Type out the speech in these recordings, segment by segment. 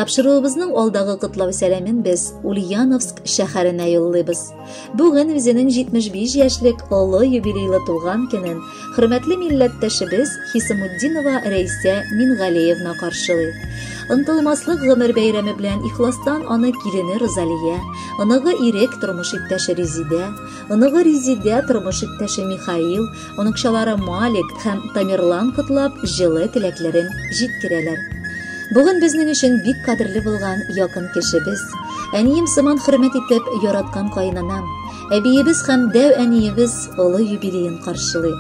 Тапшыруыбызның алдагы котлау сәламен без Ульяновск шәһәренә юллыйбыз. Бүген үзенең 75 яшьлек олы юбилейлы туган көнен хөрмәтле милләттәшебез Хисамутдинова Рәйсә Мингалиевна каршылый. Онтылмаслык гомер бәйрәме белән ихластан аны килене Розалия, оныгы Ирек, тормыш иптәше Резидә, оныгы Резидә, тормыш иптәше Михаил, оныкчалары Малик һәм Тамерлан котлап, җылы теләкләрен җиткерәләр. Бүген безнең өчен бик кадерле булган якын кешебез, әнием сыман хөрмәт итеп яраткан каенанам, әбиебез һәм дәү әниебез олы юбилеен каршылый.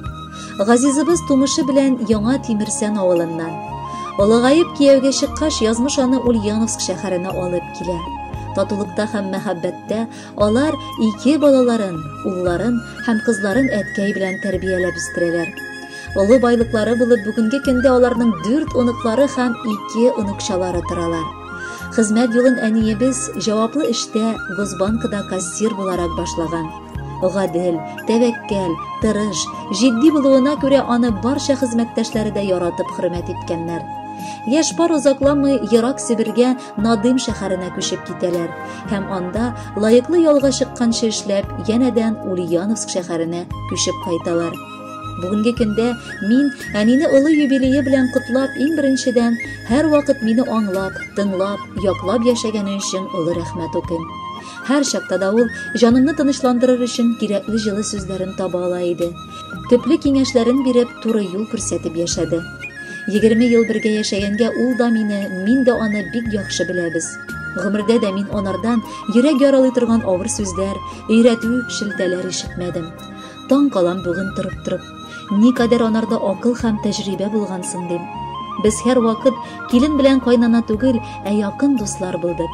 Газизыбыз тумышы белән Яңа Тимерсән авылыннан. Олыгаеп кияүгә чыккач, язмыш аны Ульяновск шәһәренә алып килә. Татулыкта һәм мәхәббәттә алар ике балаларын, улларын һәм кызларын әткәй белән тәрбияләп үстерәләр. Олы байлыклары булып бүгенге көндә аларның дүрт оныклары һәм ике оныкчалары торалар. Хезмәт юлын әниебез җаваплы эштә Госбанкада кассир буларак башлаган. Гадел, тәвәккәл, тырыш, җитди булуына күрә аны барча хезмәттәшләре дә яратып хөрмәт иткәннәр. Яшь пар озакламый ерак Себергә Надым шәһәренә күчеп китәләр һәм анда лаеклы ялга чыкканчы эшләп, янәдән Ульяновск шәһәренә күчеп кайталар. Бүгенге көндә мин әнине олы юбилее белән котлап, иң беренчедән, һәрвакыт мине аңлап, тыңлап, яклап яшәгәне өчен олы рәхмәт укыйм. Һәр чакта да ул җанымны тынычландырыр өчен кирәкле җылы сүзләрен таба ала иде. Төпле киңәшләрен биреп, туры юл күрсәтеп яшәде. 20 ел бергә яшәгәнгә ул да мине, мин дә аны бик яхшы беләбез. Гомердә дә мин анардан йөрәк яралый торган авыр сүзләр, өйрәтү, шелтәләр ишетмәдем. Таң калам бүген торып-торып. Никадәр анарда акыл һәм тәҗрибә булгансың дим. Без һәрвакыт килен белән кайнана түгел, ә якын дуслар булдык.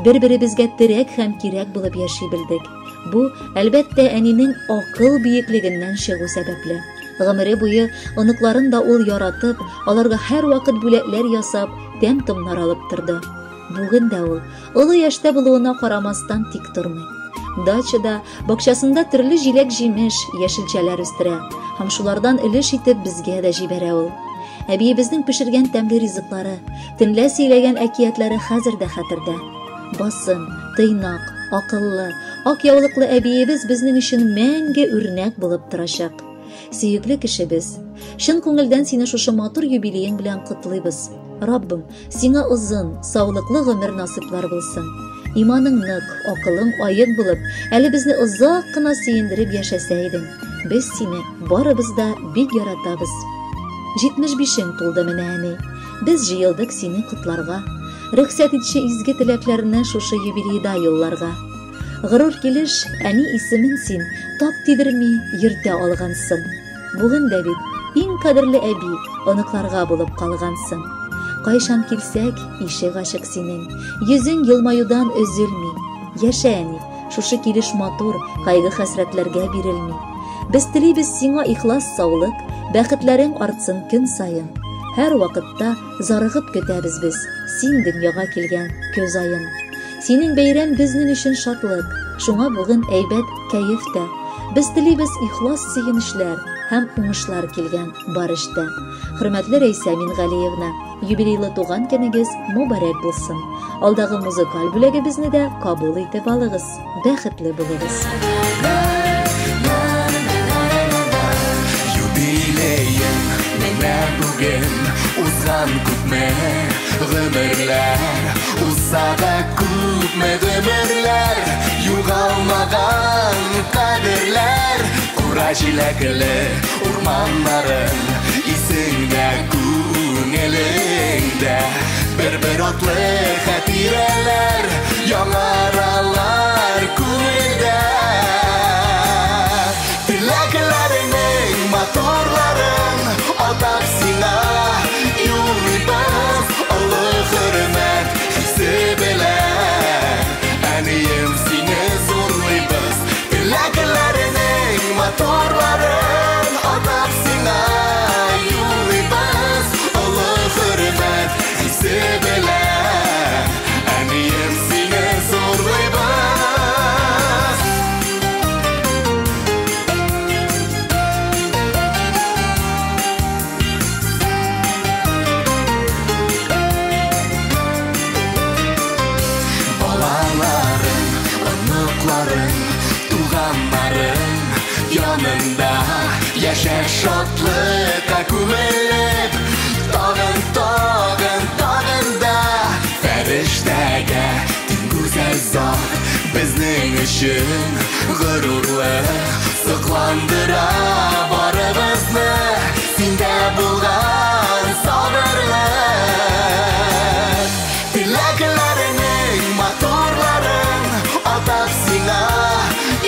Бер-беребезгә терәк һәм кирәк булып яши белдек. Бу, әлбәттә, әнинең акыл биеклегеннән чыгу сәбәпле. Гомере буе оныкларын да ул яратып, аларга һәрвакыт бүләкләр ясап, тәм-томнар алып торды. Бүген дә ул, олы яшьтә булуына карамастан, тик тормый. Дачада, бакчасында төрле җиләк-җимеш, яшелчәләр үстерә һәм шулардан өлеш итеп безгә дә җибәрә ул. Әбиебезнең пешергән тәмле ризыклары, төнлә сөйләгән әкиятләре хәзер дә хәтердә. Басым, тыйнак, акыллы, ак яулыклы әбиебез безнең өчен мәңге үрнәк булып торачак. Сөекле кешебез, чын күңелдән сине шушы матур юбилеең белән котлыйбыз. Раббым, сиңа озын, саулыклы гомер насыйплар булсын. Иманың нык, акылың аек булып, әле безне озак кына сөендереп яшәсә идең. Без сине барыбыз да бик яратабыз. 75-ең тулды менә, әни. Без җыелдык сине котларга. Рөхсәт итче изге теләкләрне шушы юбилейда юлларга. Горур килеш, әни исемен син тап тидерми йөртә алгансың. Бүген дә бит иң кадерле әби оныкларга булып калгансың. Кайчан килсәк, ишек ачык синең, йөзең елмаюдан өзелми. Яшә, әни, шушы килеш матур, кайгы-хәсрәтләргә бирелми. Без телибез сиңа ихлас саулык, бәхетләрең артсын көн саен. Һәр вакытта зарыгып көтәбез без син дөньяга килгән көз аен. Синең бәйрәм безнең өчен шатлык, шуңа бүген әйбәт кәеф тә. Без телибез ихлас сөенечләр һәм уңышлар килгән бар эштә. Хөрмәтле Рәйсә Мингалиевна, юбилейлы туган көнегез мөбарәк булсын. Алдагы музыкаль бүләгебезне дә кабул итеп алыгыз. Бәхетле булыгыз. Юбилеең менә бүген узган күпме гомерләр, узса да күпме гомерләр, югалмаган кадерләр, кура җиләкле урманнарың исеңдә, күңелеңдә, бер-бер атлы хатирәләр яңаралар күңелдә. Теләкләреңнең матурларын атап сиңа юллыйбыз, олы хөрмәт хисе белән. Әнием, сине зурлыйбыз. Теләкләреңнең матурларын атап сиңа юллыйбыз, олы хөрмәт хисе белән. Әнием, Шатлыкка күмелеп, тагын, тагын, тагын да фәрештәгә тиң гүзәл зат, безнең өчен горурлык, сокландыра барыбызны синдә булган сабырлык. Теләкләреңнең матурларын атап сиңа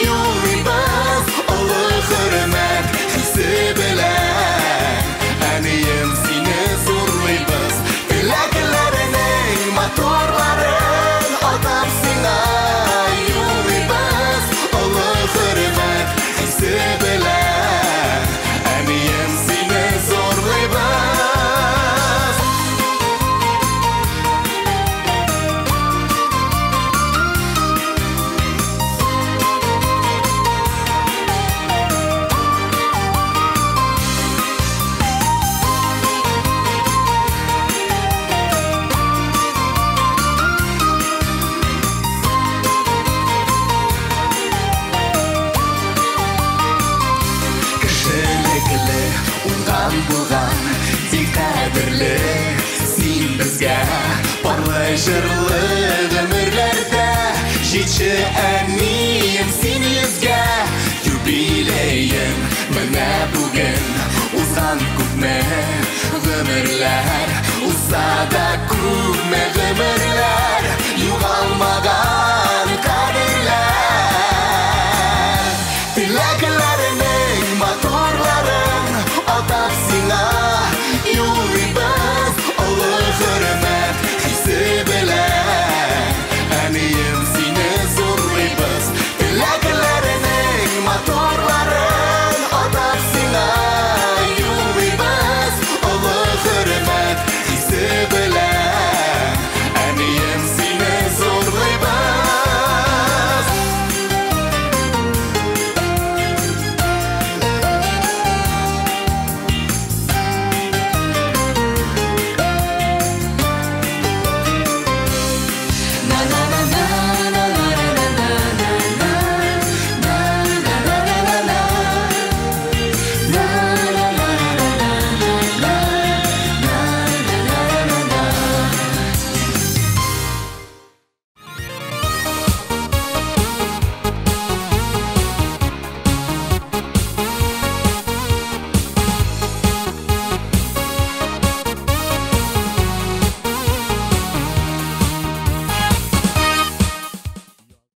юллыйбыз, олы хөрмәт хисе белән. Әнием, сине зурлыйбыз. Теләкләреңнең матурларын атап сиңа юллыйбыз, олы хөрмәт хисе белән. Әнием, сине зурлыйбыз. Кешелекле, уңган булган, бик кадерле син безгә, парлы җырлы гомерләрдә җитше, әнием, син йөзгә. Юбилеең менә бүген, узган күпме гомерләр узса да